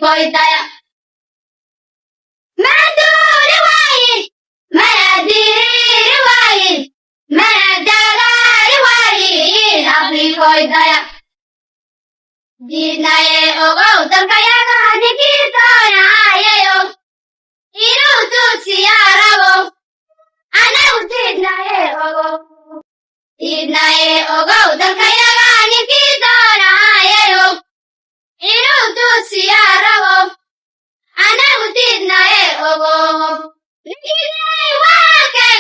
Afrikoydaya. Mana duuli waayin, mana diriiri waayin, mana dagaali waayin, Afrikoydaya. Diidnaye ogow, dalkayaga ninkii doonayayo inuu duudsiyaa rabo, anagu diidnaye ogow. Diidnaye ogow, dalkayaga ninkii doonayayo inuu duudsiyaa rabo, anagu diidnaye ogow. Ninkii waa kan.